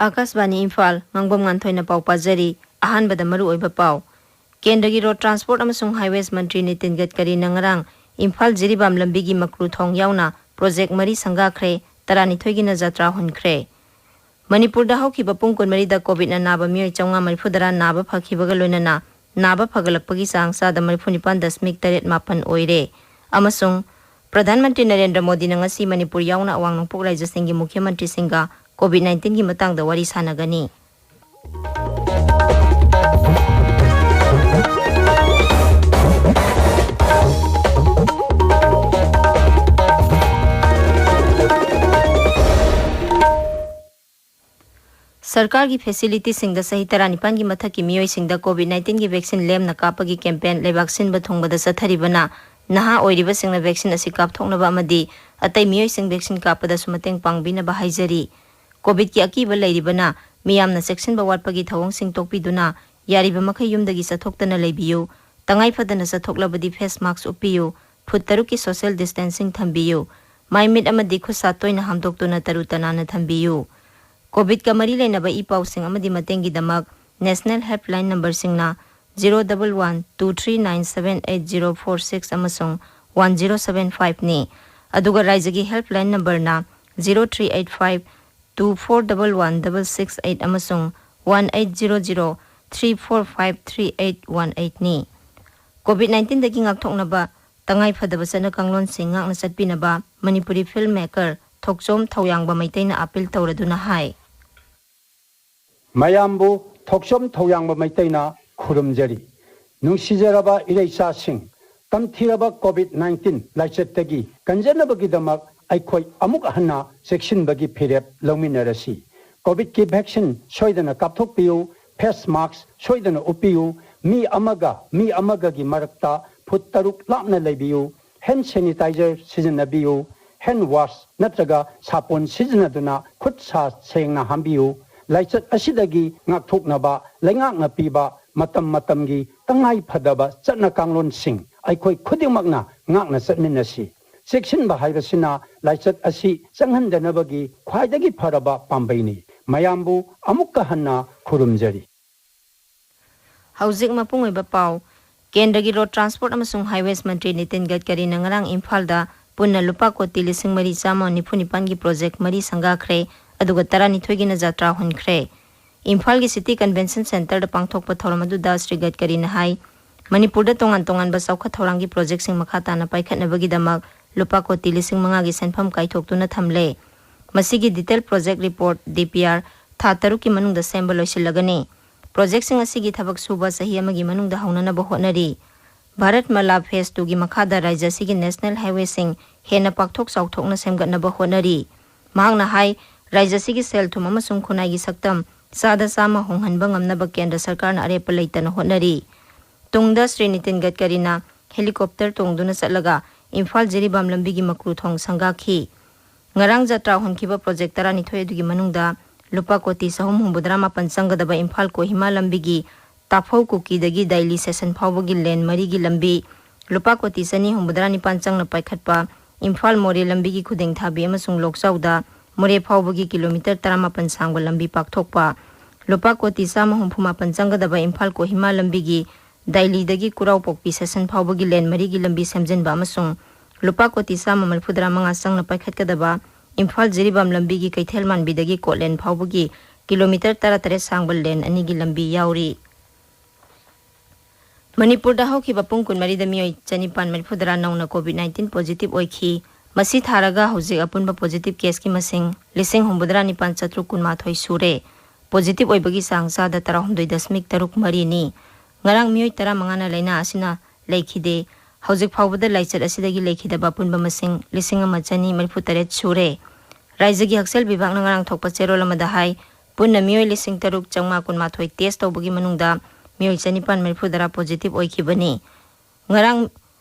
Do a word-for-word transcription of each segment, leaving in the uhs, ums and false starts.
ꯑꯥꯀꯥꯁꯕꯥꯅꯤ ꯏꯝꯐꯥꯜ, ꯉꯥꯡꯕꯝ ꯉꯥꯟꯊꯣꯏꯅ ꯄꯥꯎ ꯄꯥꯖꯔꯤ꯫ ꯑꯍꯥꯟꯕꯗ ꯃꯔꯨ ꯑꯣꯏꯕ ꯄꯥꯎ꯫ ꯀꯦꯟꯗ꯭ꯔꯒꯤ ꯔꯣꯗ ꯇ꯭ꯔꯥꯟꯁꯄꯣꯔꯠ ꯑꯃꯁꯨꯡ ꯍꯥꯏꯋꯦꯁ ꯃꯟꯇ꯭ꯔꯤ ꯅꯤꯇꯤꯟ ꯒꯗꯀꯔꯤꯅ ꯉꯔꯥꯡ ꯏꯝꯐꯥꯜ ꯖꯤꯔꯤꯕꯥꯝ ꯂꯝꯕꯤꯒꯤ ꯃꯀ꯭ꯔꯨ ꯊꯣꯡ ꯌꯥꯎꯅ ꯄ꯭ꯔꯣꯖꯦꯛ ꯃꯔꯤ ꯁꯪꯒꯥꯈ꯭ꯔꯦ, ꯇꯔꯥꯅꯤꯊꯣꯏꯒꯤꯅ ꯖꯇ꯭ꯔꯥ ꯍꯨꯟꯈ꯭ꯔꯦ꯫ ꯃꯅꯤꯄꯨꯔꯗ ꯍꯧꯈꯤꯕ ꯄꯨꯡ ꯀꯨꯟꯃꯔꯤꯗ ꯀꯣꯚꯤꯗꯅ ꯅꯥꯕ ꯃꯤꯑꯣꯏ ꯆꯥꯝꯃꯉꯥ ꯃꯔꯤꯐꯨꯇꯔꯥ ꯅꯥꯕ ꯐꯈꯤꯕꯒ ꯂꯣꯏꯅꯅ ꯅꯥꯕ ꯐꯒꯠꯂꯛꯄꯒꯤ ꯆꯥꯡ ꯆꯥꯗ ꯃꯔꯤꯐꯨꯅꯤꯄꯥꯟ ꯗꯁꯃꯤꯛ ꯇꯔꯦꯠ ꯃꯥꯄꯟ ꯑꯣꯏꯔꯦ꯫ ꯑꯃꯁꯨꯡ ꯄ꯭ꯔꯙꯥꯟ ꯃꯟꯇ꯭ꯔꯤ ꯅꯔꯦꯟꯗ꯭ꯔ ꯃꯣꯗꯤꯅ ꯉꯁꯤ ꯃꯅꯤꯄꯨꯔ ꯌꯥꯎꯅ ꯑꯋꯥꯡ ꯅꯣꯡꯄꯣꯛ ꯔꯥꯖ꯭ꯌꯁꯤꯡꯒꯤ ꯃꯨꯈ꯭ꯌ ꯃꯟꯇ꯭ꯔꯤꯁꯤꯡꯒ ꯀꯣꯚꯤꯗ ꯅꯥꯏꯟꯇꯤꯟꯒꯤ ꯃꯇꯥꯡꯗ ꯋꯥꯔꯤ ꯁꯥꯟꯅꯒꯅꯤ꯫ ꯁꯔꯀꯥꯔꯒꯤ ꯐꯦꯁꯤꯂꯤꯇꯤꯁꯤꯡꯗ ꯆꯍꯤ ꯇꯔꯥꯅꯤꯄꯥꯟꯒꯤ ꯃꯊꯛꯀꯤ ꯃꯤꯑꯣꯏꯁꯤꯡꯗ ꯀꯣꯚꯤꯗ ꯅꯥꯏꯟꯇꯤꯟꯒꯤ ꯚꯦꯛꯁꯤꯟ ꯂꯦꯝꯅ ꯀꯥꯞꯄꯒꯤ ꯀꯦꯝꯄꯦꯟ ꯂꯩꯕꯥꯛ ꯁꯤꯟꯕ ꯊꯨꯡꯕꯗ ꯆꯠꯊꯔꯤꯕꯅ ꯅꯍꯥ ꯑꯣꯏꯔꯤꯕꯁꯤꯡꯅ ꯚꯦꯛꯁꯤꯟ ꯑꯁꯤ ꯀꯥꯞꯊꯣꯛꯅꯕ ꯑꯃꯗꯤ ꯑꯇꯩ ꯃꯤꯑꯣꯏꯁꯤꯡ ꯚꯦꯛꯁꯤꯟ ꯀꯥꯞꯄꯗꯁꯨ ꯃꯇꯦꯡ ꯄꯥꯡꯕꯤꯅꯕ ꯍꯥꯏꯖꯔꯤ꯫ ꯀꯣꯚꯤꯗꯀꯤ ꯑꯀꯤꯕ ꯂꯩꯔꯤꯕꯅ ꯃꯤꯌꯥꯝꯅ ꯆꯦꯛꯁꯤꯟꯕ ꯋꯥꯠꯄꯒꯤ ꯊꯧꯑꯣꯡꯁꯤꯡ ꯇꯣꯛꯄꯤꯗꯨꯅ ꯌꯥꯔꯤꯕ ꯃꯈꯩ ꯌꯨꯝꯗꯒꯤ ꯆꯠꯊꯣꯛꯇꯅ ꯂꯩꯕꯤꯌꯨ꯫ ꯇꯉꯥꯏ ꯐꯗꯅ ꯆꯠꯊꯣꯛꯂꯕꯗꯤ ꯐꯦꯁ ꯃꯥꯛꯁ ꯎꯞꯄꯤꯌꯨ꯫ ꯐꯨꯠ ꯇꯔꯨꯛꯀꯤ ꯁꯣꯁꯤꯌꯦꯜ ꯗꯤꯁꯇꯦꯟꯁꯤꯡ ꯊꯝꯕꯤꯌꯨ꯫ ꯃꯥꯏ ꯃꯤꯠ ꯑꯃꯗꯤ ꯈꯨꯠ ꯁꯥ ꯇꯣꯏꯅ ꯍꯥꯝꯗꯣꯛꯇꯨꯅ ꯇꯔꯨ ꯇꯅꯥꯟꯅ ꯊꯝꯕꯤꯌꯨ꯫ ꯀꯣꯚꯤꯗꯀ ꯃꯔꯤ ꯂꯩꯅꯕ ꯏ ꯄꯥꯎꯁꯤꯡ ꯑꯃꯗꯤ ꯃꯇꯦꯡꯒꯤꯗꯃꯛ ꯅꯦꯁꯅꯦꯜ ꯍꯦꯜꯞꯂꯥꯏꯟ ꯅꯝꯕꯔꯁꯤꯡꯅ zero double one two three nine seven eight zero four six ꯑꯃꯁꯨꯡ ꯋꯥꯟ ꯖꯤꯔꯣ ꯁꯚꯦꯟ ꯐꯥꯏꯚꯅꯤ꯫ ꯑꯗꯨꯒ ꯔꯥꯏꯖ꯭ꯌꯒꯤ ꯍꯦꯜꯞꯂꯥꯏꯟ ꯅꯝꯕꯔꯅ zero three eight five two four double one double six eight ꯑꯃꯁꯨꯡ one eight zero zero three four five three eight one ꯑꯩꯠꯅꯤ꯫ Covid ꯅꯥꯏꯟꯇꯤꯟꯗꯒꯤ ꯉꯥꯛꯊꯣꯛꯅꯕ ꯇꯉꯥꯏ ꯐꯗꯕ ꯆꯠꯅ ꯀꯥꯡꯂꯣꯟꯁꯤꯡ ꯉꯥꯛꯅ ꯆꯠꯄꯤꯅꯕ ꯃꯅꯤꯄꯨꯔꯤ ꯐꯤꯜꯝ ꯃꯦꯀꯔ ꯊꯣꯛꯆꯣꯝ ꯊꯧꯌꯥꯡꯕ ꯃꯩꯇꯩꯅ ꯑꯥꯄꯤꯜ ꯇꯧꯔꯗꯨꯅ ꯍꯥꯏ꯫ ꯃꯌꯥꯝꯕꯨ ꯊꯣꯛꯆꯣꯝ ꯊꯧꯌꯥꯡꯕ ꯃꯩꯇꯩꯅ ꯈꯨꯔꯨꯝꯖꯔꯤ꯫ ꯅꯨꯡꯁꯤꯖꯔꯕ ꯏꯔꯩꯆꯥꯁꯤꯡ, ꯇꯝꯊꯤꯔꯕ ꯀꯣꯚꯤꯗ ꯅꯥꯏꯟꯇꯤꯟ ꯂꯥꯏꯆꯠꯇꯒꯤ ꯀꯟꯖꯅꯕꯒꯤꯗꯃꯛ ꯑꯩꯈꯣꯏ ꯑꯃꯨꯛ ꯍꯟꯅ ꯆꯦꯛꯁꯤꯟꯕꯒꯤ ꯐꯤꯔꯦꯞ ꯂꯧꯃꯤꯟꯅꯔꯁꯤ꯫ ꯀꯣꯚꯤꯗꯀꯤ ꯚꯦꯛꯁꯤꯟ ꯁꯣꯏꯗꯅ ꯀꯥꯞꯊꯣꯛꯄꯤꯌꯨ, ꯐꯦꯁ ꯃꯥꯛꯁ ꯁꯣꯏꯗꯅ ꯎꯞꯄꯤꯌꯨ, ꯃꯤ ꯑꯃꯒ ꯃꯤ ꯑꯃꯒꯒꯤ ꯃꯔꯛꯇ ꯐꯨꯠ ꯇꯔꯨꯛ ꯂꯥꯞꯅ ꯂꯩꯕꯤꯌꯨ, ꯍꯦꯟ ꯁꯦꯅꯤꯇꯥꯏꯖꯔ ꯁꯤꯖꯤꯟꯅꯕꯤꯌꯨ, ꯍꯦꯟ ꯋꯥꯁ ꯅꯠꯇ꯭ꯔꯒ ꯁꯥꯄꯣꯟ ꯁꯤꯖꯤꯟꯅꯗꯨꯅ ꯈꯨꯠ ꯁꯥ ꯁꯦꯡꯅ ꯍꯥꯝꯕꯤꯌꯨ꯫ ꯂꯥꯏꯆꯠ ꯑꯁꯤꯗꯒꯤ ꯉꯥꯛꯊꯣꯛꯅꯕ ꯂꯩꯉꯥꯛꯅ ꯄꯤꯕ ꯃꯇꯝ ꯃꯇꯝꯒꯤ ꯇꯉꯥꯏ ꯐꯗꯕ ꯆꯠꯅ ꯀꯥꯡꯂꯣꯟꯁꯤꯡ ꯑꯩꯈꯣꯏ ꯈꯨꯗꯤꯡꯃꯛꯅ ꯉꯥꯛꯅ ꯆꯠꯃꯤꯟꯅꯁꯤ꯫ ꯆꯦꯛꯁꯤꯟꯕ ꯍꯥꯏꯕꯁꯤꯅ ꯂꯥꯏꯆꯠ ꯑꯁꯤ ꯆꯪꯍꯟꯗꯅꯕꯒꯤ ꯈ꯭ꯋꯥꯏꯗꯒꯤ ꯐꯔꯕ ꯄꯥꯝꯕꯩꯅꯤ꯫ ꯃꯌꯥꯝꯕꯨ ꯑꯃꯨꯛꯀ ꯍꯟꯅ ꯈꯨꯔꯨꯝꯖꯔꯤ꯫ ꯍꯧꯖꯤꯛ ꯃꯄꯨꯡ ꯑꯣꯏꯕ ꯄꯥꯎ꯫ ꯀꯦꯟꯗ꯭ꯔꯒꯤ ꯔꯣꯗ ꯇ꯭ꯔꯥꯟꯁꯄꯣꯔꯠ ꯑꯃꯁꯨꯡ ꯍꯥꯏꯋꯦꯁ ꯃꯟꯇ꯭ꯔꯤ ꯅꯤꯇꯤꯟ ꯒꯗꯀꯔꯤꯅ ꯉꯔꯥꯡ ꯏꯝꯐꯥꯜꯗ ꯄꯨꯟꯅ ꯂꯨꯄꯥ ꯀꯣꯇꯤ ꯂꯤꯁꯤꯡ ꯃꯔꯤ ꯆꯥꯝꯃ ꯅꯤꯐꯨ ꯅꯤꯄꯥꯟꯒꯤ ꯄ꯭ꯔꯣꯖꯦꯛ ꯃꯔꯤ ꯁꯪꯒꯥꯈ꯭ꯔꯦ, ꯑꯗꯨꯒ ꯇꯔꯥꯅꯤꯊꯣꯏꯒꯤꯅ ꯖꯥꯇ꯭ꯔꯥ ꯍꯨꯟꯈ꯭ꯔꯦ꯫ ꯏꯝꯐꯥꯜꯒꯤ ꯁꯤꯇꯤ ꯀꯟꯚꯦꯟꯁꯟ ꯁꯦꯟꯇꯔꯗ ꯄꯥꯡꯊꯣꯛꯄ ꯊꯧꯔꯝ ꯑꯗꯨꯗ ꯁ꯭ꯔꯤ ꯒꯗꯀꯔꯤꯅ ꯍꯥꯏ, ꯃꯅꯤꯄꯨꯔꯗ ꯇꯣꯉꯥꯟ ꯇꯣꯉꯥꯟꯕ ꯆꯥꯎꯈꯠ ꯊꯧꯔꯥꯡꯒꯤ ꯄ꯭ꯔꯣꯖꯦꯛꯁꯤꯡ ꯃꯈꯥ ꯇꯥꯅ ꯄꯥꯏꯈꯠꯅꯕꯒꯤꯗꯃꯛ ꯂꯨꯄꯥ ꯀꯣꯇꯤ ꯂꯤꯁꯤꯡ ꯃꯉꯥꯒꯤ ꯁꯦꯟꯐꯝ ꯀꯥꯏꯊꯣꯛꯇꯨꯅ ꯊꯝꯂꯦ꯫ ꯃꯁꯤꯒꯤ ꯗꯤꯇꯦꯜ ꯄ꯭ꯔꯣꯖꯦꯛ ꯔꯤꯄꯣꯔꯠ, ꯗꯤ ꯄꯤ ꯑꯥꯔ, ꯊꯥ ꯇꯔꯨꯛꯀꯤ ꯃꯅꯨꯡꯗ ꯁꯦꯝꯕ ꯂꯣꯏꯁꯤꯜꯂꯒꯅꯤ꯫ ꯄ꯭ꯔꯣꯖꯦꯛꯁꯤꯡ ꯑꯁꯤꯒꯤ ꯊꯕꯛ ꯁꯨꯕ ꯆꯍꯤ ꯑꯃꯒꯤ ꯃꯅꯨꯡꯗ ꯍꯧꯅꯅꯕ ꯍꯣꯠꯅꯔꯤ꯫ ꯚꯥꯔꯠ ꯃꯥꯂꯥ ꯐꯦꯁ ꯇꯨꯒꯤ ꯃꯈꯥꯗ ꯔꯥꯖ꯭ꯌ ꯑꯁꯤꯒꯤ ꯅꯦꯁꯅꯦꯜ ꯍꯥꯏꯋꯦꯁꯤꯡ ꯍꯦꯟꯅ ꯄꯥꯛꯊꯣꯛ ꯆꯥꯎꯊꯣꯛꯅ ꯁꯦꯝꯒꯠꯅꯕ ꯍꯣꯠꯅꯔꯤ꯫ ꯃꯍꯥꯛꯅ ꯍꯥꯏ, ꯔꯥꯖ꯭ꯌ ꯑꯁꯤꯒꯤ ꯁꯦꯜ ꯊꯨꯝ ꯑꯃꯁꯨꯡ ꯈꯨꯟꯅꯥꯏꯒꯤ ꯁꯛꯇꯝ ꯆꯥꯗ ꯆꯥꯝꯃ ꯍꯣꯡꯍꯟꯕ ꯉꯝꯅꯕ ꯀꯦꯟꯗ꯭ꯔ ꯁꯔꯀꯥꯔꯅ ꯑꯔꯦꯞꯄ ꯂꯩꯇꯅ ꯍꯣꯠꯅꯔꯤ꯫ ꯇꯨꯡꯗ ꯁ꯭ꯔꯤ ꯅꯤꯇꯤꯟ ꯒꯗꯀꯔꯤꯅ ꯍꯦꯂꯤꯀꯣꯞꯇꯔ ꯇꯣꯡꯗꯨꯅ ꯆꯠꯂꯒ ꯏꯝꯐꯥꯜ ꯖꯤꯔꯤꯕꯥꯝ ꯂꯝꯕꯤꯒꯤ ꯃꯀ꯭ꯔꯨ ꯊꯣꯡ ꯁꯪꯒꯥꯈꯤ꯫ ꯉꯔꯥꯡ ꯖꯇ꯭ꯔꯥ ꯍꯨꯟꯈꯤꯕ ꯄ꯭ꯔꯣꯖꯦꯛ ꯇꯔꯥꯅꯤꯊꯣꯏ ꯑꯗꯨꯒꯤ ꯃꯅꯨꯡꯗ ꯂꯨꯄꯥ ꯀꯣꯇꯤ ꯆꯍꯨꯝ ꯍꯨꯝꯐꯨꯇꯔꯥ ꯃꯥꯄꯟ ꯆꯪꯒꯗꯕ ꯏꯝꯐꯥꯜ ꯀꯣꯍꯤꯃꯥ ꯂꯝꯕꯤꯒꯤ ꯇꯥꯐꯧ ꯀꯨꯀꯤꯗꯒꯤ ꯗꯥꯏꯂꯤ ꯁꯦꯁꯟ ꯐꯥꯎꯕꯒꯤ ꯂꯦꯟ ꯃꯔꯤꯒꯤ ꯂꯝꯕꯤ, ꯂꯨꯄꯥ ꯀꯣꯇꯤ ꯆꯅꯤ ꯍꯨꯝꯐꯨꯇꯔꯥ ꯅꯤꯄꯥꯟ ꯆꯪꯅ ꯄꯥꯏꯈꯠꯄ ꯏꯝꯐꯥꯜ ꯃꯣꯔꯦ ꯂꯝꯕꯤꯒꯤ ꯈꯨꯗꯦꯡꯊꯥꯕꯤ ꯑꯃꯁꯨꯡ ꯂꯣꯛꯆꯥꯎꯗ ꯃꯣꯔꯦ ꯐꯥꯎꯕꯒꯤ ꯀꯤꯂꯣꯃꯤꯇꯔ ꯇꯔꯥꯃꯥꯄꯟ ꯁꯥꯡꯕ ꯂꯝꯕꯤ ꯄꯥꯛꯊꯣꯛꯄ, ꯂꯨꯄꯥ ꯀꯣꯇꯤ ꯆꯥꯝꯃ ꯍꯨꯝꯐꯨ ꯃꯥꯄꯟ ꯆꯪꯒꯗꯕ ꯏꯝꯐꯥꯜ ꯀꯣꯍꯤꯃꯥ ꯂꯝꯕꯤꯒꯤ ꯗꯥꯏꯂꯤꯗꯒꯤ ꯀꯨꯔꯥꯎꯄꯣꯛꯄꯤ ꯁꯦꯁꯟ ꯐꯥꯎꯕꯒꯤ ꯂꯦꯟ ꯃꯔꯤꯒꯤ ꯂꯝꯕꯤ ꯁꯦꯝꯖꯤꯟꯕ ꯑꯃꯁꯨꯡ ꯂꯨꯄꯥ ꯀꯣꯇꯤ ꯆꯥꯝꯃ ꯃꯔꯤꯐꯨꯇꯔꯥ ꯃꯉꯥ ꯆꯪꯅ ꯄꯥꯏꯈꯠꯀꯗꯕ ꯏꯝꯐꯥꯜ ꯖꯤꯔꯤꯕꯥꯝ ꯂꯝꯕꯤꯒꯤ ꯀꯩꯊꯦꯜ ꯃꯥꯟꯕꯤꯗꯒꯤ ꯀꯣꯠꯂꯦꯟ ꯐꯥꯎꯕꯒꯤ ꯀꯤꯂꯣꯃꯤꯇꯔ ꯇꯔꯥꯇꯔꯦꯠ ꯁꯥꯡꯕ ꯂꯦꯟ ꯑꯅꯤꯒꯤ ꯂꯝꯕꯤ ꯌꯥꯎꯔꯤ꯫ ꯃꯅꯤꯄꯨꯔꯗ ꯍꯧꯈꯤꯕ ꯄꯨꯡ ꯀꯨꯟꯃꯔꯤꯗ ꯃꯤꯑꯣꯏ ꯆꯅꯤꯄꯥꯟ ꯃꯔꯤꯐꯨꯇꯔꯥ ꯅꯧꯅ ꯀꯣꯚꯤꯗ ꯅꯥꯏꯟꯇꯤꯟ ꯄꯣꯖꯤꯇꯤꯚ ꯑꯣꯏꯈꯤ꯫ ꯃꯁꯤ ꯊꯥꯔꯒ ꯍꯧꯖꯤꯛ ꯑꯄꯨꯟꯕ ꯄꯣꯖꯤꯇꯤꯚ ꯀꯦꯁꯀꯤ ꯃꯁꯤꯡ ꯂꯤꯁꯤꯡ ꯍꯨꯝꯐꯨꯇꯔꯥ ꯅꯤꯄꯥꯟ ꯆꯥꯇ꯭ꯔꯨꯛ ꯀꯨꯟꯃꯥꯊꯣꯏ ꯁꯨꯔꯦ꯫ ꯄꯣꯖꯤꯇꯤꯚ ꯑꯣꯏꯕꯒꯤ ꯆꯥꯡ ꯆꯥꯗ ꯇꯔꯥꯍꯨꯝꯗꯣꯏ ꯗꯁꯃꯤꯛ ꯇꯔꯨꯛ ꯃꯔꯤꯅꯤ꯫ ꯉꯔꯥꯡ ꯃꯤꯑꯣꯏ ꯇꯔꯥꯃꯉꯥꯅ ꯂꯥꯏꯅꯥ ꯑꯁꯤꯅ ꯂꯩꯈꯤꯗꯦ꯫ ꯍꯧꯖꯤꯛ ꯐꯥꯎꯕꯗ ꯂꯥꯏꯆꯠ ꯑꯁꯤꯗꯒꯤ ꯂꯩꯈꯤꯗꯕ ꯑꯄꯨꯟꯕ ꯃꯁꯤꯡ ꯂꯤꯁꯤꯡ ꯑꯃ ꯆꯅꯤ ꯃꯔꯤꯐꯨꯇꯔꯦꯠ ꯁꯨꯔꯦ꯫ ꯔꯥꯏꯖ꯭ꯌꯒꯤ ꯍꯛꯁꯦꯜ ꯕꯤꯚꯥꯒꯅ ꯉꯔꯥꯡ ꯊꯣꯛꯄ ꯆꯦꯔꯣꯜ ꯑꯃꯗ ꯍꯥꯏ, ꯄꯨꯟꯅ ꯃꯤꯑꯣꯏ ꯂꯤꯁꯤꯡ ꯇꯔꯨꯛ ꯆꯥꯝꯃꯉꯥ ꯀꯨꯟꯃꯥꯊꯣꯏ ꯇꯦꯁ ꯇꯧꯕꯒꯤ ꯃꯅꯨꯡꯗ ꯃꯤꯑꯣꯏ ꯆꯅꯤꯄꯥꯟ ꯃꯔꯤꯐꯨꯇꯔꯥ ꯄꯣꯖꯤꯇꯤꯚ ꯑꯣꯏꯈꯤꯕꯅꯤ꯫ ꯉꯔꯥꯡ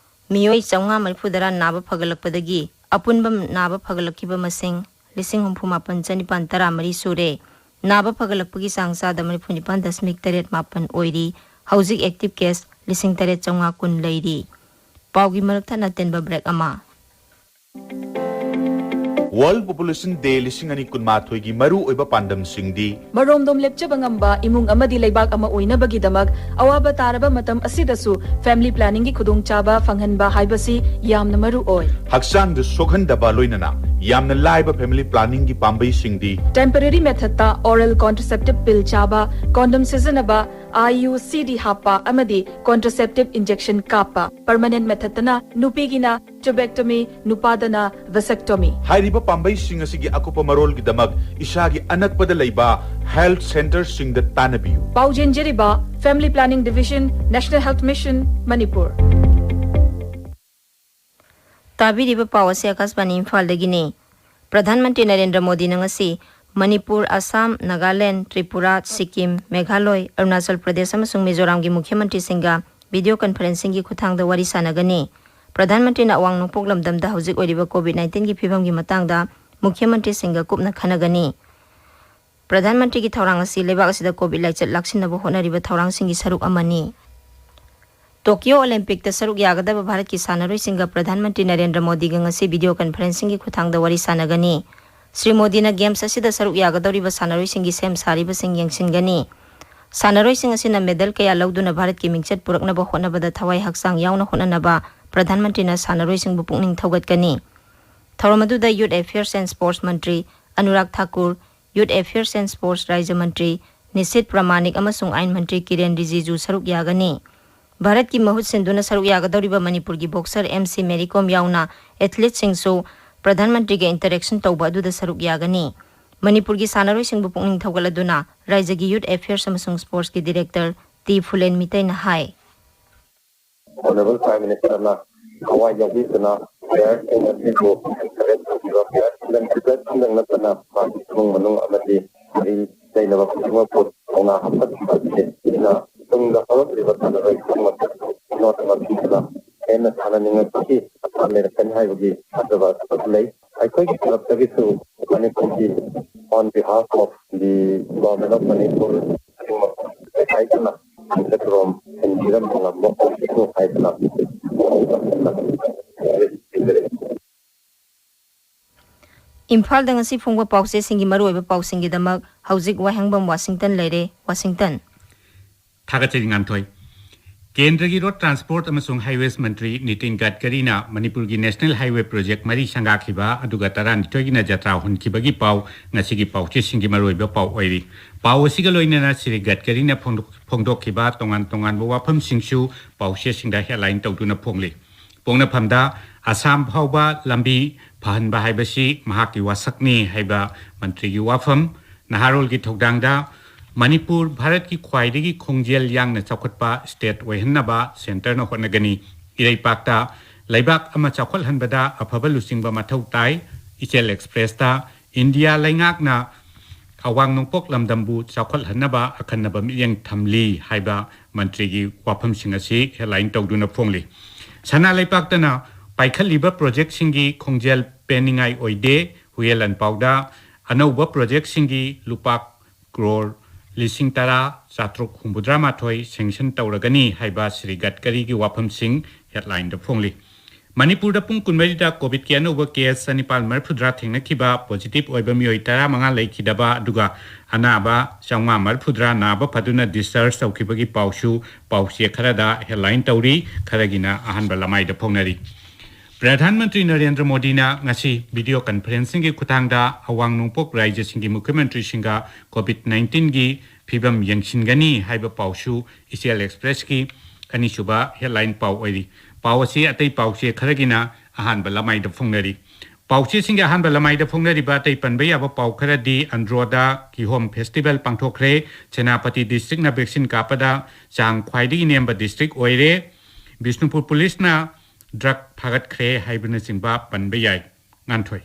ꯃꯤꯑꯣꯏ ꯆꯥꯝꯃꯉꯥ ꯃꯔꯤꯐꯨꯇꯔꯥ ꯅꯥꯕ ꯐꯒꯠꯂꯛꯄꯗꯒꯤ ꯑꯄꯨꯟꯕ ꯅꯥꯕ ꯐꯒꯠꯂꯛꯈꯤꯕ ꯃꯁꯤꯡ ꯂꯤꯁꯤꯡ ꯍꯨꯝꯐꯨ ꯃꯥꯄꯟ ꯆꯅꯤꯄꯥꯟ ꯇꯔꯥ ꯃꯔꯤ ꯁꯨꯔꯦ꯫ ꯅꯥꯕ ꯐꯒꯠꯂꯛꯄꯒꯤ ꯆꯥꯡ ꯆꯥꯗ ꯃꯔꯤꯐꯨ ꯅꯤꯄꯥꯟ ꯗꯁꯃꯤꯛ ꯇꯔꯦꯠ ꯃꯥꯄꯟ ꯑꯣꯏꯔꯤ꯫ ꯍꯧꯖꯤꯛ ꯑꯦꯛꯇꯤꯚ ꯀꯦꯁ ꯂꯤꯁꯤꯡ ꯇꯔꯦꯠ ꯆꯥꯝꯃꯉꯥ ꯀꯨꯟ ꯂꯩꯔꯤ꯫ ꯄꯥꯎꯒꯤ ꯃꯔꯛ ꯊꯠꯅ ꯇꯦꯟꯕ ꯕ꯭ꯔꯦꯛ ꯑꯃ꯫ World Population Day ꯂꯤꯁꯤꯡ ꯑꯅꯤ ꯀꯨꯟꯃꯥꯊꯣꯏꯒꯤ ꯃꯔꯨꯑꯣꯏꯕ ꯄꯥꯟꯗꯝꯁꯤꯡꯗꯤ: ꯃꯔꯣꯝꯗꯣꯝ ꯂꯦꯞꯆꯕ ꯉꯝꯕ ꯏꯃꯨꯡ ꯑꯃꯗꯤ ꯂꯩꯕꯥꯛ ꯑꯃ ꯑꯣꯏꯅꯕꯒꯤꯗꯃꯛ ꯑꯋꯥꯕ ꯇꯥꯔꯕ ꯃꯇꯝ ꯑꯁꯤꯗꯁꯨ family planning ꯒꯤ ꯈꯨꯗꯣꯡꯆꯥꯕ ꯐꯪꯍꯟꯕ ꯍꯥꯏꯕꯁꯤ ꯌꯥꯝꯅ ꯃꯔꯨ ꯑꯣꯏ꯫ ꯍꯛꯆꯥꯡꯗ ꯁꯣꯛꯍꯟꯗꯕ ꯂꯣꯏꯅꯅ ꯌꯥꯝꯅ ꯂꯥꯏꯕ family planning ꯒꯤ ꯄꯥꯝꯕꯩꯁꯤꯡꯗꯤ: Temporary method ꯇ oral contraceptive pill ꯆꯥꯕ, condom ꯁꯤꯖꯤꯟꯅꯕ, I U C D ꯍꯥꯞꯄ ꯑꯃꯗꯤ contraceptive injection ꯀꯥꯞꯄ꯫ Permanent method ꯇꯅ ꯅꯨꯄꯤꯒꯤꯅ tubectomy, ꯅꯨꯄꯥꯗꯅ vasectomy꯫ ꯍꯥꯏꯔꯤꯕ ꯄꯥꯝꯕꯩꯁꯤꯡ ꯑꯁꯤꯒꯤ ꯑꯀꯨꯞꯄ ꯃꯔꯣꯜꯒꯤꯗꯃꯛ ꯏꯁꯥꯒꯤ ꯑꯅꯛꯄꯗ ꯂꯩꯕ health centre ꯁꯤꯡꯗ ꯇꯥꯟꯅꯕꯤꯌꯨ꯫ ꯄꯥꯎꯖꯦꯟꯖꯔꯤꯕ Family Planning Division, National Health Mission, Manipur. ꯇꯥꯕꯤꯔꯤꯕ ꯄꯥꯎ ꯑꯁꯤ ꯑꯀꯥꯁꯕꯥꯅꯤ ꯏꯝꯐꯥꯜꯗꯒꯤꯅꯤ꯫ ꯄ꯭ꯔꯙꯥꯟ ꯃꯟꯇ꯭ꯔꯤ ꯅꯔꯦꯟꯗ꯭ꯔ ꯃꯣꯗꯤꯅ ꯉꯁꯤ ꯃꯅꯤꯄꯨꯔ, ꯑꯁꯥꯝ, ꯅꯥꯒꯥꯂꯦꯟ, ꯇ꯭ꯔꯤꯄꯨꯔꯥ, ꯁꯤꯛꯀꯤꯝ, ꯃꯦꯘꯥꯂꯣꯏ, ꯑꯔꯨꯅꯥꯆꯜ ꯄ꯭ꯔꯗꯦꯁ ꯑꯃꯁꯨꯡ ꯃꯤꯖꯣꯔꯥꯝꯒꯤ ꯃꯨꯈ꯭ꯌ ꯃꯟꯇ꯭ꯔꯤꯁꯤꯡꯒ video conferencing ꯒꯤ ꯈꯨꯠꯊꯥꯡꯗ ꯋꯥꯔꯤ ꯁꯥꯟꯅꯒꯅꯤ꯫ ꯄ꯭ꯔꯙꯥꯟ ꯃꯟꯇ꯭ꯔꯤꯅ ꯑꯋꯥꯡ ꯅꯣꯡꯄꯣꯛ ꯂꯝꯗꯝꯗ ꯍꯧꯖꯤꯛ ꯑꯣꯏꯔꯤꯕ COVID nineteen ꯒꯤ ꯐꯤꯕꯝꯒꯤ ꯃꯇꯥꯡꯗ ꯃꯨꯈ꯭ꯌ ꯃꯟꯇ꯭ꯔꯤꯁꯤꯡꯒ ꯀꯨꯞꯅ ꯈꯟꯅꯒꯅꯤ꯫ ꯄ꯭ꯔꯙꯥꯟ ꯃꯟꯇ꯭ꯔꯤꯒꯤ ꯊꯧꯔꯥꯡ ꯑꯁꯤ ꯂꯩꯕꯥꯛ ꯑꯁꯤꯗ COVID ꯂꯥꯏꯆꯠ ꯂꯥꯛꯁꯤꯟꯅꯕ ꯍꯣꯠꯅꯔꯤꯕ ꯊꯧꯔꯥꯡꯁꯤꯡꯒꯤ ꯁꯔꯨꯛ ꯑꯃꯅꯤ꯫ ꯇꯣꯀꯤꯌꯣ ꯑꯣꯂꯦꯝꯄꯤꯛꯇ ꯁꯔꯨꯛ ꯌꯥꯒꯗꯕ ꯚꯥꯔꯠꯀꯤ ꯁꯥꯟꯅꯔꯣꯏꯁꯤꯡꯒ ꯄ꯭ꯔꯙꯥꯟ ꯃꯟꯇ꯭ꯔꯤ ꯅꯔꯦꯟꯗ꯭ꯔ ꯃꯣꯗꯤꯒ ꯉꯁꯤ video conferencing ꯒꯤ ꯈꯨꯠꯊꯥꯡꯗ ꯋꯥꯔꯤ ꯁꯥꯟꯅꯒꯅꯤ꯫ ꯁ꯭ꯔꯤ ꯃꯣꯗꯤꯅ games ꯑꯁꯤꯗ ꯁꯔꯨꯛ ꯌꯥꯒꯗꯧꯔꯤꯕ ꯁꯥꯟꯅꯔꯣꯏꯁꯤꯡꯒꯤ ꯁꯦꯝ ꯁꯥꯔꯤꯕꯁꯤꯡ ꯌꯦꯡꯁꯤꯟꯒꯅꯤ꯫ ꯁꯥꯟꯅꯔꯣꯏꯁꯤꯡ ꯑꯁꯤꯅ medal ꯀꯌꯥ ꯂꯧꯗꯨꯅ ꯚꯥꯔꯠꯀꯤ ꯃꯤꯡꯆꯠ ꯄꯨꯔꯛꯅꯕ ꯍꯣꯠꯅꯕꯗ ꯊꯋꯥꯏ ꯍꯛꯆꯥꯡ ꯌꯥꯎꯅ ꯍꯣꯠꯅꯅꯕ ꯄ꯭ꯔꯙꯥꯟ ꯃꯟꯇ꯭ꯔꯤꯅ ꯁꯥꯟꯅꯔꯣꯏꯁꯤꯡꯕꯨ ꯄꯨꯛꯅꯤꯡ ꯊꯧꯒꯠꯀꯅꯤ꯫ ꯊꯧꯔꯝ ꯑꯗꯨꯗ Youth Affairs and Sports Mantri Anurag Thakur, Youth Affairs and Sports ꯔꯥꯖ꯭ꯌ ꯃꯟꯇ꯭ꯔꯤ ꯅꯤꯁꯤꯠ ꯄ꯭ꯔꯃꯥꯅꯤꯛ ꯑꯃꯁꯨꯡ ꯑꯥꯏꯟ ꯃꯟꯇ꯭ꯔꯤ ꯀꯤꯔꯦꯟ ꯔꯤꯖꯤꯖꯨ ꯁꯔꯨꯛ ꯌꯥꯒꯅꯤ꯫ ꯚꯥꯔꯠꯀꯤ ꯃꯍꯨꯠ ꯁꯤꯟꯗꯨꯅ ꯁꯔꯨꯛ ꯌꯥꯒꯗꯧꯔꯤꯕ ꯃꯅꯤꯄꯨꯔꯒꯤ boxer ꯑꯦꯝ ꯁꯤ ꯃꯦꯔꯤ ꯀꯣꯝ ꯌꯥꯎꯅ athleteꯁꯤꯡꯁꯨ ꯄ꯭ꯔꯙꯥꯟ ꯃꯟꯇ꯭ꯔꯤꯒ interaction ꯇꯧꯕ ꯑꯗꯨꯗ ꯁꯔꯨꯛ ꯌꯥꯒꯅꯤ꯫ ꯃꯅꯤꯄꯨꯔꯒꯤ ꯁꯥꯟꯅꯔꯣꯏꯁꯤꯡꯕꯨ ꯄꯨꯛꯅꯤꯡ ꯊꯧꯒꯠꯂꯗꯨꯅ ꯔꯥꯖ꯭ꯌꯒꯤ Youth Affairs ꯑꯃꯁꯨꯡ Sportsꯀꯤ director ꯇꯤ ꯐꯨꯂꯦꯟ ꯃꯤꯇꯩꯅ ꯍꯥꯏ꯫ Honorable Prime Ministerꯅ ꯊꯋꯥꯏ ꯌꯥꯎꯕꯤꯗꯨꯅ playerꯁꯤꯡ ꯑꯁꯤꯕꯨ encourage ꯇꯧꯕꯤꯕ playerꯁꯤꯡꯗꯪ, playerꯁꯤꯡꯗꯪ ꯅꯠꯇꯅ ꯃꯥꯒꯤ ꯏꯃꯨꯡ ꯃꯅꯨꯡ ꯑꯃꯗꯤ ꯃꯔꯤ ꯂꯩꯅꯕ ꯈꯨꯗꯤꯡꯃꯛꯄꯨ ꯊꯧꯅꯥ ꯍꯥꯞꯀꯠꯄꯤꯕ ꯑꯁꯤ ꯁꯤꯅ ꯇꯨꯡꯗ ꯍꯧꯔꯛꯂꯤꯕ ꯁꯥꯟꯅꯔꯣꯏ ꯈꯨꯗꯤꯡꯃꯛꯇꯁꯨ ꯅꯣꯠ ꯑꯃ ꯄꯤꯗꯨꯅ ꯍꯦꯟꯅ ꯁꯥꯟꯅꯅꯤꯡꯉꯛꯄꯒꯤ ꯃꯇꯝ ꯂꯩꯔꯛꯀꯅꯤ ꯍꯥꯏꯕꯒꯤ ꯊꯥꯖꯕ ꯑꯁꯤꯃꯛ ꯂꯩ꯫ ꯑꯩꯈꯣꯏꯒꯤ clubꯇꯒꯤꯁꯨ ꯃꯅꯤꯄꯨꯔꯒꯤ on behalf of the Government of Manipur ꯈꯨꯗꯤꯡꯃꯛ ꯍꯥꯏꯗꯨꯅ ꯈꯣꯡꯆꯠꯔꯣꯝ ꯍꯟꯕꯤꯔꯝꯕ ꯉꯝꯕ ꯑꯣꯏꯁꯅꯨ ꯍꯥꯏꯗꯨꯅ ꯏꯝꯐꯥꯜꯗ ꯉꯁꯤ ꯐꯣꯡꯕ ꯄꯥꯎꯆꯦꯁꯤꯡꯒꯤ ꯃꯔꯨꯑꯣꯏꯕ ꯄꯥꯎꯁꯤꯡꯒꯤꯗꯃꯛ ꯍꯧꯖꯤꯛ ꯋꯥꯍꯦꯡꯕꯝ ꯋꯥꯁꯤꯡꯇꯟ ꯂꯩꯔꯦ꯫ ꯋꯥꯁꯤꯡꯇꯟ꯫ ꯊꯥꯒꯠꯆꯔꯤ ꯉꯥꯟꯊꯣꯏ꯫ ꯀꯦꯟꯗ꯭ꯔꯒꯤ ꯔꯣꯗ ꯇ꯭ꯔꯥꯟꯁꯄꯣꯔꯠ ꯑꯃꯁꯨꯡ ꯍꯥꯏꯋꯦꯁ ꯃꯟꯇ꯭ꯔꯤ ꯅꯤꯇꯤꯟ ꯒꯗꯀꯔꯤꯅ ꯃꯅꯤꯄꯨꯔꯒꯤ ꯅꯦꯁꯅꯦꯜ ꯍꯥꯏꯋꯦ ꯄ꯭ꯔꯣꯖꯦꯛ ꯃꯔꯤ ꯁꯪꯒꯥꯈꯤꯕ ꯑꯗꯨꯒ ꯇꯔꯥꯅꯤꯊꯣꯏꯒꯤꯅ ꯖꯇ꯭ꯔꯥ ꯍꯨꯟꯈꯤꯕꯒꯤ ꯄꯥꯎ ꯉꯁꯤꯒꯤ ꯄꯥꯎꯆꯦꯁꯤꯡꯒꯤ ꯃꯔꯨꯑꯣꯏꯕ ꯄꯥꯎ ꯑꯣꯏꯔꯤ꯫ ꯄꯥꯎ ꯑꯁꯤꯒ ꯂꯣꯏꯅꯅ ꯁ꯭ꯔꯤ ꯒꯗꯀꯔꯤꯅ ꯐꯣꯡꯗꯣꯛ-, ꯐꯣꯡꯗꯣꯛꯈꯤꯕ ꯇꯣꯉꯥꯟ ꯇꯣꯉꯥꯟꯕ ꯋꯥꯐꯝꯁꯤꯡꯁꯨ ꯄꯥꯎꯆꯦꯁꯤꯡꯗ ꯍꯦꯗꯂꯥꯏꯟ ꯇꯧꯗꯨꯅ ꯐꯣꯡꯂꯤ꯫ ꯄꯣꯛꯅꯐꯝꯗ ꯑꯁꯥꯝ ꯐꯥꯎꯕ ꯂꯝꯕꯤ ꯐꯍꯟꯕ ꯍꯥꯏꯕꯁꯤ ꯃꯍꯥꯛꯀꯤ ꯋꯥꯁꯛꯅꯤ ꯍꯥꯏꯕ ꯃꯟꯇ꯭ꯔꯤꯒꯤ ꯋꯥꯐꯝ꯫ ꯅꯍꯥꯔꯣꯜꯒꯤ ꯊꯧꯗꯥꯡꯗ ꯃꯅꯤꯄꯨꯔ ꯚꯥꯔꯠꯀꯤ ꯈ꯭ꯋꯥꯏꯗꯒꯤ ꯈꯣꯡꯖꯦꯜ ꯌꯥꯡꯅ ꯆꯥꯎꯈꯠꯄ ꯁ꯭ꯇꯦꯠ ꯑꯣꯏꯍꯟꯅꯕ ꯁꯦꯟꯇꯔꯅ ꯍꯣꯠꯅꯒꯅꯤ꯫ ꯏꯔꯩꯄꯥꯛꯇ ꯂꯩꯕꯥꯛ ꯑꯃ ꯆꯥꯎꯈꯠꯍꯟꯕꯗ ꯑꯐꯕ ꯂꯨꯆꯤꯡꯕ ꯃꯊꯧ ꯇꯥꯏ꯫ ꯏꯆꯦꯜ ꯑꯦꯛꯁꯄ꯭ꯔꯦꯁꯇ ꯏꯟꯗꯤꯌꯥ ꯂꯩꯉꯥꯛꯅ ꯑꯋꯥꯡ ꯅꯣꯡꯄꯣꯛ ꯂꯝꯗꯝꯕꯨ ꯆꯥꯎꯈꯠꯍꯟꯅꯕ ꯑꯈꯟꯅꯕ ꯃꯤꯠꯌꯦꯡ ꯊꯝꯂꯤ ꯍꯥꯏꯕ ꯃꯟꯇ꯭ꯔꯤꯒꯤ ꯋꯥꯐꯝꯁꯤꯡ ꯑꯁꯤ ꯍꯦꯗꯂꯥꯏꯟ ꯇꯧꯗꯨꯅ ꯐꯣꯡꯂꯤ꯫ ꯁꯅꯥ ꯂꯩꯄꯥꯛꯇꯅ ꯄꯥꯏꯈꯠꯂꯤꯕ ꯄ꯭ꯔꯣꯖꯦꯛꯁꯤꯡꯒꯤ ꯈꯣꯡꯖꯦꯜ ꯄꯦꯟꯅꯤꯡꯉꯥꯏ ꯑꯣꯏꯗꯦ꯫ ꯍꯨꯌꯦꯟ ꯂꯥꯟꯄꯥꯎꯗ ꯑꯅꯧꯕ ꯄ꯭ꯔꯣꯖꯦꯛꯁꯤꯡꯒꯤ ꯂꯨꯄꯥ ꯀ꯭ꯔꯣꯔ ꯂꯤꯁꯤꯡ ꯇꯔꯥ ꯆꯥꯇ꯭ꯔꯨꯛ ꯍꯨꯝꯐꯨꯇꯔꯥ ꯃꯥꯊꯣꯏ ꯁꯦꯡꯁꯟ ꯇꯧꯔꯒꯅꯤ ꯍꯥꯏꯕ ꯁ꯭ꯔꯤ ꯒꯗꯀꯔꯤꯒꯤ ꯋꯥꯐꯝꯁꯤꯡ ꯍꯦꯗꯂꯥꯏꯟꯗ ꯐꯣꯡꯂꯤ꯫ ꯃꯅꯤꯄꯨꯔꯗ ꯄꯨꯡ ꯀꯨꯟꯃꯔꯤꯗ ꯀꯣꯚꯤꯗꯀꯤ ꯑꯅꯧꯕ ꯀꯦꯁ ꯆꯅꯤꯄꯥꯜ ꯃꯔꯤꯐꯨꯇꯔꯥ ꯊꯦꯡꯅꯈꯤꯕ, ꯄꯣꯖꯤꯇꯤꯚ ꯑꯣꯏꯕ ꯃꯤꯑꯣꯏ ꯇꯔꯥꯃꯉꯥ ꯂꯩꯈꯤꯗꯕ, ꯑꯗꯨꯒ ꯑꯅꯥꯕ ꯆꯥꯝꯃꯉꯥ ꯃꯔꯤꯐꯨꯇꯔꯥ ꯅꯥꯕ ꯐꯗꯨꯅ ꯗꯤꯁꯆꯥꯔꯖ ꯇꯧꯈꯤꯕꯒꯤ ꯄꯥꯎꯁꯨ ꯄꯥꯎꯆꯦ ꯈꯔꯗ ꯍꯦꯗꯂꯥꯏꯟ ꯇꯧꯔꯤ, ꯈꯔꯒꯤꯅ ꯑꯍꯥꯟꯕ ꯂꯃꯥꯏꯗ ꯐꯣꯡꯅꯔꯤ꯫ ꯄ꯭ꯔꯙꯥꯟ ꯃꯟꯇ꯭ꯔꯤ ꯅꯔꯦꯟꯗ꯭ꯔ ꯃꯣꯗꯤꯅ ꯉꯁꯤ ꯚꯤꯗꯤꯑꯣ ꯀꯟꯐꯔꯦꯟꯁꯤꯡꯒꯤ ꯈꯨꯠꯊꯥꯡꯗ ꯑꯋꯥꯡ ꯅꯣꯡꯄꯣꯛ ꯔꯥꯖ꯭ꯌꯁꯤꯡꯒꯤ ꯃꯨꯈ꯭ꯌ ꯃꯟꯇ꯭ꯔꯤꯁꯤꯡꯒ ꯀꯣꯚꯤꯗ ꯅꯥꯏꯟꯇꯤꯟꯒꯤ ꯐꯤꯕꯝ ꯌꯦꯡꯁꯤꯟꯒꯅꯤ ꯍꯥꯏꯕ ꯄꯥꯎꯁꯨ ꯏꯆꯦꯜ ꯑꯦꯛꯁꯄ꯭ꯔꯦꯁꯀꯤ ꯑꯅꯤꯁꯨꯕ ꯍꯦꯗꯂꯥꯏꯟ ꯄꯥꯎ ꯑꯣꯏꯔꯤ꯫ ꯄꯥꯎ ꯑꯁꯤ ꯑꯇꯩ ꯄꯥꯎꯆꯦ ꯈꯔꯒꯤꯅ ꯑꯍꯥꯟꯕ ꯂꯃꯥꯏꯗ ꯐꯣꯡꯅꯔꯤ꯫ ꯄꯥꯎꯆꯦꯁꯤꯡꯒꯤ ꯑꯍꯥꯟꯕ ꯂꯃꯥꯏꯗ ꯐꯣꯡꯅꯔꯤꯕ ꯑꯇꯩ ꯄꯟꯕ ꯌꯥꯕ ꯄꯥꯎ ꯈꯔꯗꯤ ꯑꯟꯗ꯭ꯔꯣꯗ ꯀꯤꯍꯣꯝ ꯐꯦꯁꯇꯤꯚꯦꯜ ꯄꯥꯡꯊꯣꯛꯈ꯭ꯔꯦ, ꯁꯦꯅꯥꯄꯇꯤ ꯗꯤꯁꯇ꯭ꯔꯤꯛꯅ ꯚꯦꯛꯁꯤꯟ ꯀꯥꯞꯄꯗ ꯆꯥꯡ ꯈ꯭ꯋꯥꯏꯗꯒꯤ ꯅꯦꯝꯕ ꯗꯤꯁꯇ꯭ꯔꯤꯛ ꯑꯣꯏꯔꯦ, ꯕꯤꯁꯅꯨꯄꯨꯔ ꯄꯨꯂꯤꯁꯅ ꯗ꯭ꯔꯒ ꯐꯥꯒꯠꯈ꯭ꯔꯦ ꯍꯥꯏꯕꯅꯆꯤꯡꯕ ꯄꯟꯕ ꯌꯥꯏ꯫ ꯉꯥꯟꯊꯣꯏ꯫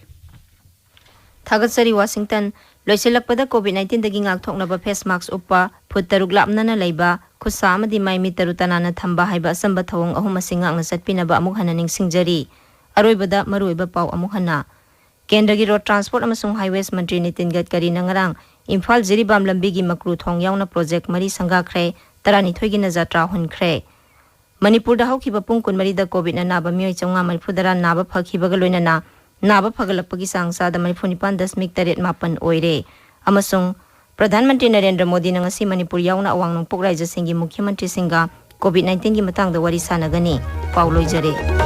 ꯊꯥꯒꯠꯆꯔꯤ ꯋꯥꯁꯤꯡꯇꯟ꯫ ꯂꯣꯏꯁꯤꯜꯂꯛꯄꯗ ꯀꯣꯚꯤꯗ ꯅꯥꯏꯟꯇꯤꯟꯗꯒꯤ ꯉꯥꯛꯊꯣꯛꯅꯕ ꯐꯦꯁ ꯃꯥꯛꯁ ꯎꯞꯄ, ꯐꯨꯠ ꯇꯔꯨꯛ ꯂꯥꯞꯅꯅ ꯂꯩꯕ, ꯈꯨꯠꯁꯥ ꯑꯃꯗꯤ ꯃꯥꯏ ꯃꯤꯠ ꯇꯔꯨ ꯇꯅꯥꯟꯅ ꯊꯝꯕ ꯍꯥꯏꯕ ꯑꯆꯝꯕ ꯊꯧꯑꯣꯡ ꯑꯍꯨꯝ ꯑꯁꯤ ꯉꯥꯛꯅ ꯆꯠꯄꯤꯅꯕ ꯑꯃꯨꯛ ꯍꯟꯅ ꯅꯤꯡꯁꯤꯡꯖꯔꯤ꯫ ꯑꯔꯣꯏꯕꯗ ꯃꯔꯨꯑꯣꯏꯕ ꯄꯥꯎ ꯑꯃꯨꯛ ꯍꯟꯅ꯫ ꯀꯦꯟꯗ꯭ꯔꯒꯤ ꯔꯣꯗ ꯇ꯭ꯔꯥꯟꯁꯄꯣꯔꯠ ꯑꯃꯁꯨꯡ ꯍꯥꯏꯋꯦꯁ ꯃꯟꯇ꯭ꯔꯤ ꯅꯤꯇꯤꯟ ꯒꯗꯀꯔꯤꯅ ꯉꯔꯥꯡ ꯏꯝꯐꯥꯜ ꯖꯤꯔꯤꯕꯥꯝ ꯂꯝꯕꯤꯒꯤ ꯃꯀ꯭ꯔꯨ ꯊꯣꯡ ꯌꯥꯎꯅ ꯄ꯭ꯔꯣꯖꯦꯛ ꯃꯔꯤ ꯁꯪꯒꯥꯈ꯭ꯔꯦ, ꯇꯔꯥꯅꯤꯊꯣꯏꯒꯤꯅ ꯖꯇ꯭ꯔꯥ ꯍꯨꯟꯈ꯭ꯔꯦ꯫ ꯃꯅꯤꯄꯨꯔꯗ ꯍꯧꯈꯤꯕ ꯄꯨꯡ ꯀꯨꯟꯃꯔꯤꯗ ꯀꯣꯚꯤꯗꯅ ꯅꯥꯕ ꯃꯤꯑꯣꯏ ꯆꯥꯝꯃꯉꯥ ꯃꯔꯤꯐꯨꯇꯔꯥ ꯅꯥꯕ ꯐꯈꯤꯕꯒ ꯂꯣꯏꯅꯅ ꯅꯥꯕ ꯐꯒꯠꯂꯛꯄꯒꯤ ꯆꯥꯡ ꯆꯥꯗ ꯃꯔꯤꯐꯨ ꯅꯤꯄꯥꯟ ꯗꯁꯃꯤꯛ ꯇꯔꯦꯠ ꯃꯥꯄꯟ ꯑꯣꯏꯔꯦ꯫ ꯑꯃꯁꯨꯡ ꯄ꯭ꯔꯙꯥꯟ ꯃꯟꯇ꯭ꯔꯤ ꯅꯔꯦꯟꯗ꯭ꯔ ꯃꯣꯗꯤꯅ ꯉꯁꯤ ꯃꯅꯤꯄꯨꯔ ꯌꯥꯎꯅ ꯑꯋꯥꯡ ꯅꯣꯡꯄꯣꯛ ꯔꯥꯖ꯭ꯌꯁꯤꯡꯒꯤ ꯃꯨꯈ꯭ꯌ ꯃꯟꯇ꯭ꯔꯤꯁꯤꯡꯒ COVID nineteen ꯒꯤ ꯃꯇꯥꯡꯗ ꯋꯥꯔꯤ ꯁꯥꯟꯅꯒꯅꯤ꯫ ꯄꯥꯎ ꯂꯣꯏꯖꯔꯦ꯫